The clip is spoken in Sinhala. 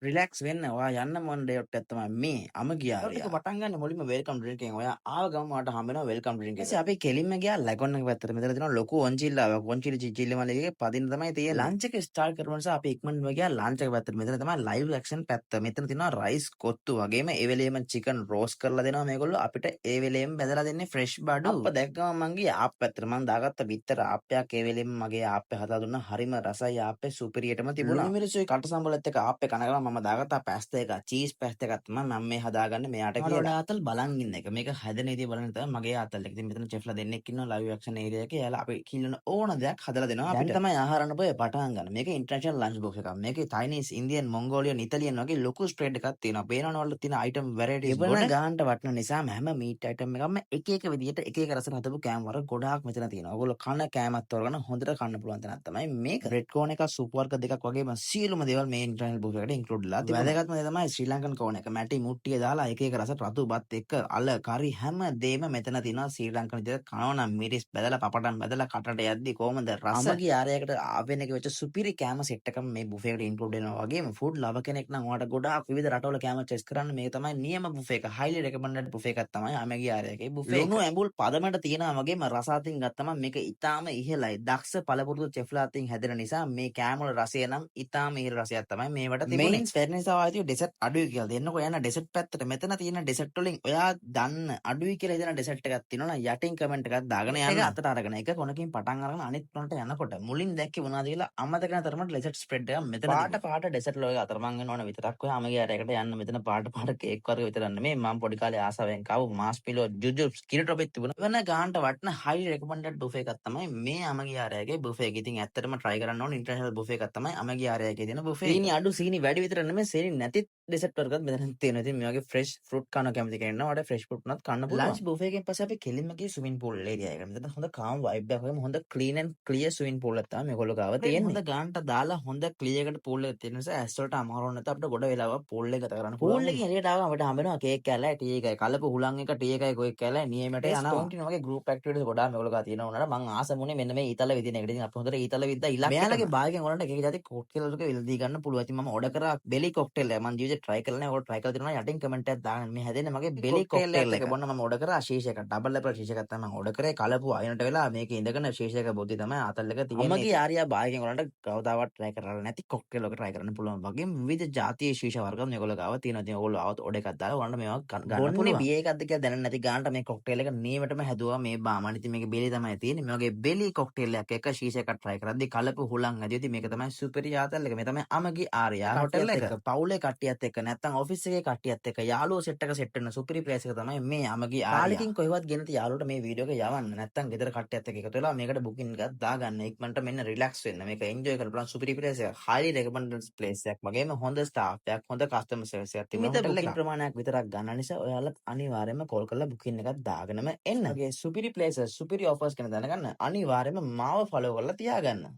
රිලැක්ස් වෙන්න ඔයා යන්න ඕන ඩේ එකක් තමයි මේ අමගියාරියා. එක පටන් ගන්න මුලින්ම welcome drink එකෙන්. ඔයා ආව ගමන් ඔයාට හම්බ වෙනවා welcome drink එක. ඊපස්සේ අපි කෙලින්ම ගියා ලැගොන් එක පැත්තට. මෙතන තියෙනවා ලොකු ඔන්චිල්ලාවක්. ඔන්චිලි චිච්චිල්ල මලේ පදින්න තමයි තියෙන්නේ. ලන්ච් එක ස්ටාර්ට් කරපු නිසා අපි ඉක්මනටම ගියා ලන්ච් එක පැත්තට. මෙතන තමයි ලයිව් ඇක්ෂන් පැත්ත. මෙතන තියෙනවා රයිස් කොත්තු වගේම ඒ වෙලේම චිකන් රෝස්ට් කරලා දෙනවා මේගොල්ලෝ. අපිට ඒ වෙලේම බෙදලා දෙන්නේ ෆ්‍රෙෂ් බඩු. අප්ප දැක්කම මං ගියා ආප් පැත්තට. මං දාගත්ත බිත්තර ආප්පයක් ඒ වෙලේම මගේ ආප්පේ හදලා දුන්නා. හරිම රසයි ආප්පේ, සුපිරියටම තිබුණා. ලුණු මිරිසුයි කට සම්බලත් එක්ක ආප්පේ කන ගමන් මම දාගත්තා පැස්තා එක. චීස් පැස්තා එකක් තමයි මම මේ හදාගන්නේ මෙයාට කියලා. වඩා ආතල් බලන් ඉන්න එක. මේක හැදෙන විදිය බලන තමයි මගේ ආතල් එක. ඉතින් මෙතන චෙෆ්ලා දෙන්නෙක් ඉන්නවා ලයිව් ඇක්ෂන් ඒරියා එකේ. එයාලා අපි කිල්ලන ඕන දෙයක් හදලා දෙනවා අපිට. දැන් තමයි ආහාර අනුභවය පටන් ගන්න. මේක ඉන්ටර්නැෂනල් ලන්ච් බොක්ස් එකක්. මේකේ චයිනීස්, ඉන්දියන්, මොංගෝලියන්, ඉතාලියන් වගේ ලොකු ස්ප්‍රෙඩ් එකක් තියෙනවා. පේනවනේ ඔයාලට තියෙන අයිටම් වැරයිටිස් ගොඩ. ගානට වටන නිසා හැම මීට් අයිටම් එකක්ම එක එක විදියට එක එක රසට හදපු කෑම වර්ග ගොඩාක් මෙතන තියෙනවා. ඔයගොල්ලෝ කන කෑමත් තෝරගෙන හොඳට කන්න පුළුවන් තැනක් තමයි මේක. බ්‍රෙඩ් කෝනර් එකක්, සුප් වර්ග දෙකක් වගේම සියලුම දේවල් මේ ඉන්ටර්නැෂනල් බුෆේ එකට ඉන්ක්ලූඩ් වෙලා තිබුණා. වැදගත්ම දේ තමයි ශ්‍රී ලංකන් කෝනර් එක. මැටි මුට්ටිය දාලා එක එක රස රතු බත් එක්ක අල කරි හැම දේම මෙතන තියෙනවා. ශ්‍රී ලංකන් විදියට කනවා නම් මිරිස් බැදලා, පපඩම් බැදලා කටට යද්දි කොහමද රස. අමගි ආරයකට ආවෙන එක වෙච්ච සුපිරි කෑම සෙට් එකම මේ බුෆේ එකට ඉන්ක්ලූඩ් වෙනවා වගේම ෆුඩ් ලවර් කෙනෙක් නම් ඔයාලට ගොඩාක් විවිධ රටවල කෑම ටෙස්ට් කරන්න මේක තමයි නියම බුෆේ එක. හයිලි රෙකමන්ඩඩ් බුෆේ එකක් තමයි අමගි ආරයකේ බුෆේ එක. ලුණු ඇඹුල් පදමට තියෙනවා වගේම රස අතින් ගත්තම මේක ඉතාම ඉහළයි. දක්ෂ පළපුරුදු චෙෆ්ලා අතින් හැදෙන නිසා මේ කෑම වල රසය නම් ඉතාම ඉහළ රසයක් තමයි මේවට තිබුණේ. මේන්ස් වැඩි නිසා ඔයා හිතුවේ ඩෙසර්ට් අඩුයි කියලා. දෙන්නකෝ යන්න ඩෙසර්ට් පැත්තට. මෙතන තියෙන ඩෙසර්ට් වලින් ඔයා දන්න අඩුයි කියලා හිතන ඩෙසර්ට් එකක් තියෙනවා නම් යටින් කමෙන්ට් එකක් දාගෙන යන්න. එක අතට අරගෙන එක කොනකින් පටන් අරගෙන අනිත් කොනට යනකොට මුලින් දැක්කේ මොනවද කියලා අමතක වෙන තරමට ඩෙසර්ට් ස්ප්‍රෙඩ් එකක් මෙතන පාට පාට ඩෙසර්ට් වල අතරමං වෙන ඕන විතරක් ඔයා අමගිය අරයකට යන්න. මෙතන පාට පාට කේක් වර්ග විතරක් නෙමෙයි, මම පොඩි කාලේ ආසාවෙන් කාපු මාස්මිලෝ, ජුජුබ්ස්, කිරිටොපෙත් තිබුණා. වෙන ගානට වටන හයිලි රෙකමන්ඩඩ් බුෆේ එකක් තමයි මේ අමගිය ආරයගේ බුෆේ එක. ඉතින් ඇත්තටම try කරන්න ඕන ඉන්ටර්නැෂනල් බුෆේ එකක් තමයි අමගිය ආරයගේ තියෙන බුෆේ එක. සීනි අඩු, සීනි වැඩි විතර නෙමෙයි, සීනි නැති ඩෙසර්ට් වර්ගත් මෙතන තියෙනවා. ඉතින් මේ වගේ ෆ්‍රෙෂ් ෆෘට් කන කැමති කෙනෙක් නම් ඔයාලට ෆ්‍රෙෂ් ෆෘට් උනත් කන්න පුළුවන්. ලන්ච් බුෆේ එකෙන් පස්සේ අපි කෙලින්ම ගියේ ස්විමින් පූල් ඒරියා එකට. මෙතන හොඳ කාම් වයිබ් එකක් වගේම හොඳ clean and clear swimming pool එකක් තමයි මේගොල්ලෝ ගාව තියෙන්නේ. හොඳ ගානට දාලා හොඳ ක්ලියර් එකට පූල් එකක් තියෙන නිසා ඇස් වලට අමාරු නැත්නම් අපිට ගොඩ වෙලාවක් පූල් එක ගත කරන්න පුළුවන්. පූල් එකෙන් එළියට ආවම අපිට හම්බ වෙනවා කේක් කෑල්ලයි ටී එකයි. කලපු හුලං එක ටී එකයි කේක් කෑල්ලයි නියමයට යනවා. ෆවුන්ටන් වගේ ගෲප් ඇක්ටිවිටීස් ගොඩාක් මේගොල්ලෝ ගාව තියෙනවා උනාට මං ආසම වුණේ මෙන්න මේ ඊතල විදින එකට. ඉතින් අපි හොඳට ඊතල විද්දා ඉලක්කෙටම. මෙයාලගේ බාර් එකෙන් ඔයාලට එක එක ජාති කොක්ටේල් වලක මිලදී ගන්න පුළුවන්. ඉතින් මම ඕඩර් කරා බෙලි කොක්ටේල් එක. මං ජීවිතේ try කරලා නැහැ. ඔයාලෝ try කරලා තියෙනවා නම් යටින් කමෙන්ට් එකක් දාන්න. මේ හැදෙන්නේ මගේ බෙලි කොක්ටේල් එක බොන්න මම ඕඩර් කරා ශීෂ එකක්. ඩබල් ඇපල් ශීෂ එකක් තමයි මං ඕඩර් කරේ. කලපු අයිනට වෙලා මේක ඉඳගෙන ශීෂ එක බොද්දි තමයි ආතල් එක තියෙන්නේ. අමගි ආරියා බාර් එකෙන් ඔයාලට කවදාවත් try කරලා නැති කොක්ටේල් වල try කරන්න පුළුවන් වගේම විවිධ ජාතියේ ශීෂ වර්ග මේගොල්ලෝ ගාව තියෙනවා. ඉතින් ඔයගොල්ලෝ ආවොත් ඕඩර් එකක් දාලා ඔයාලට මේවා ගන්න පුළුවන්. බොන්නේ බියර් එකක්ද කියලා දැනන්නේ නැති ගානට මේ කොක්ටේල් එක නියමටම හැදුවා මේ බාමන්. ඉතින් මේක බෙලි තමයි තියෙන්නේ. මේ වගේ බෙලි කොක්ටේල් එකක් එක්ක ශීෂ එකක් try කරද්දි කලපු හුලං ඇදී. ඉතින් මේක තමයි සුපිරි ආතල් එක. මේ තමයි අමගි ආරියා හොටෙල් එක. පවුලේ කට්ටියත් එක්ක නැත්තම් ඔෆිස් එකේ කට්ටියත් එක්ක යාළුවෝ සෙට් එක සෙට් වෙන සුපිරි ප්ලේස් එක තමයි මේ අමගි ආරියා. කාලෙකින් කොහෙවත් ගෙන නැති යාළුවෝට මේ වීඩියෝ එක යවන්න. නැත්තම් ගෙදර කට්ටියත් එක්ක එකතු වෙලා මේකට බුකින් එකක් දාගන්න. ඉක්මනට මෙන්න රිලැක්ස් වෙන්න. මේක එන්ජොයි කරන්න පුළුවන් සුපිරි ප්ලේස් එකක්. හයිලි රෙකමන්ඩඩ් ප්ලේස් එකක්. වගේම හොඳ ස්ටාෆ් එකක්, හොඳ කස්ටමර් සර්විස් එකක් තිබුණ හොටෙල් එකක්. ප්‍රමාණයක් විතරක් ගන්න නිසා ඔයාලත් අනිවාර්යයෙන්ම කෝල් කරලා බුකින් එකක් දාගෙනම එන්න. වගේ සුපිරි ප්ලේසස්, සුපිරි ඔෆර්ස් ගැන දැනගන්න අනිවාර්යයෙන්ම මාව ෆලෝ කරලා තියාගන්න.